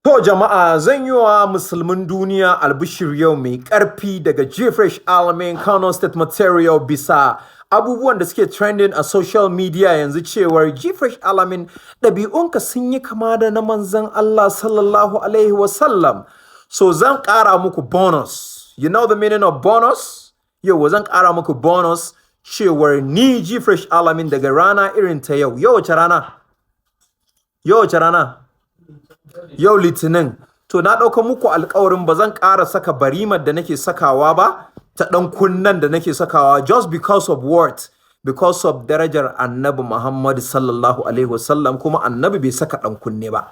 To jama'a, zan yi wa musulmin duniya albishir yau mai ƙarfi daga Gfresh Alamin, Kano State Material, bisa abubuwan da suke trending a social media yanzu cewar Gfresh Alamin, ɗabi'unka sun yi kama da na manzon Allah sallallahu alaihi wasallam. So zan ƙara muku bonus. You know the meaning of bonus? Yau zan ƙara muku bonus cewar ni Gfresh Alamin, daga rana irin ta yau. Yau wace rana? Yau wace rana? Yau Litinin. To na ɗauka muku alkawarin ba zan ƙara saka barimar da nake sakawa ba, ta ɗan kunnen da nake sakawa, just because of what? Because of darajar Annabi Muhammad sallallahu alaihi wasallam, kuma Annabi bai saka ɗan kunne ba.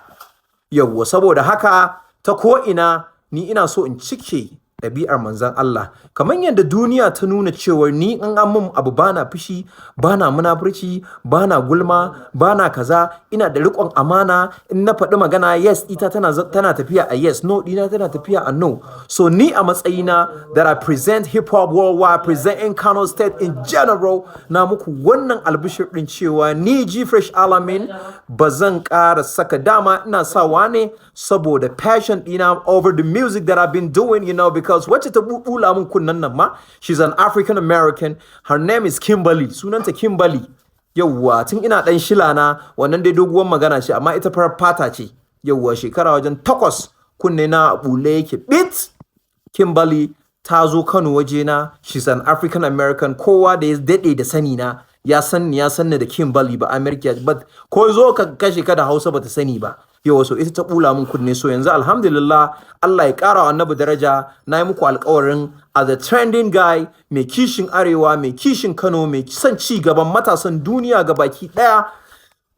Yawwa, saboda haka ta ko ina ni ina so in cike ɗabi'ar manzon Allah. Kamar yadda duniya ta nuna cewa ni in an mun abu bana fushi, bana munafurci, bana gulma, bana kaza, ina da riƙon amana. In na faɗi magana, yes ita tana tafiya a yes, no ɗina tana tafiya a no. So ni a matsayina that I present hip hop worldwide, present in Kano State in general, na muku wannan albishir ɗin cewa ni Gfresh Alamin ba zan ƙara saka. Dama ina sawa ne saboda passion ɗina over the music that I've been doing, because wacce ta bula mun kunnen nan ma, she's an African American. Her name is Kimberly, sunanta Kimberly. Yawwa, tun ina ɗan shila na, wannan dai doguwar magana ce, amma ita farar fata ce. Yawwa, shekara wajen 8 kunne na bule yake bit. Kimberly ta zo Kano wajena. She's an African American. Kowa da ya daɗe da sani na ya san ni, ya san ni da Kimberly ba America, but ko zo ka kashe ka da Hausa bata sani ba. Yau so ita ta bula mun kunne. So yanzu alhamdulillah, Allah ya ƙara wa Annabi daraja. Na yi muku alƙawarin, as a trending guy mai kishin Arewa, mai kishin Kano, mai son ci gaban matasan duniya ga baki ɗaya,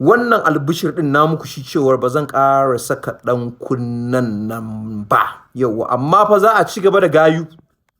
wannan albishir din na muku shi cewar ba zan ƙara saka ɗan kunnen nan ba. Yauwa, amma fa za a ci gaba da gayu.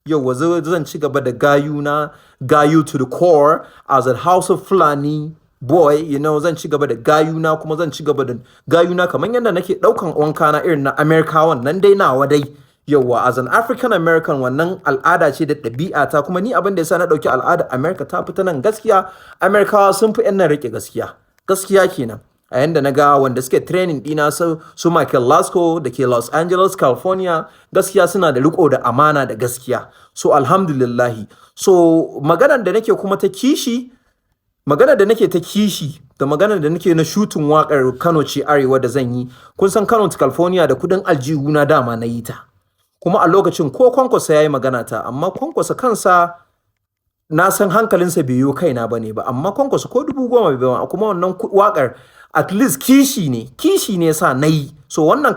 Yauwa, zan ci gaba da gayu na, gayu to the core as a House of Fulani boy. Zan ci gaba da gayu na, kuma zan ci gaba da gayu na kamar yadda nake ɗaukan wanka na irin na Amerikawan nan dai nawa dai. Yauwa, as an African American, wannan al'ada ce da ɗabi'a ta. Kuma ni abin da yasa na ɗauki al'ada America ta fita nan, gaskiya Amerikawa sun fi 'yan nan riƙe gaskiya. Gaskiya kenan. A yanda na ga wanda suke training ɗina, su Michael Lasco da ke Los Angeles, California, gaskiya suna da riko da amana da gaskiya. So alhamdulillahi. So maganar da nake kuma ta kishi, maganar da nake ta kishi da maganar da nake na shooting waƙar Kano ce Arewa da zan yi, kun san Kano to California da kudin aljihu na dama na yi ta. Kuma a lokacin ko Kwankwasa ya yi magana ta, amma Kwankwasa kansa na san hankalinsa bai yiwu kaina ba ne ba, amma Kwankwasa ko 10,000 bai ba. Kuma wannan waƙar at least kishi ne, kishi ne sa na yi. So wannan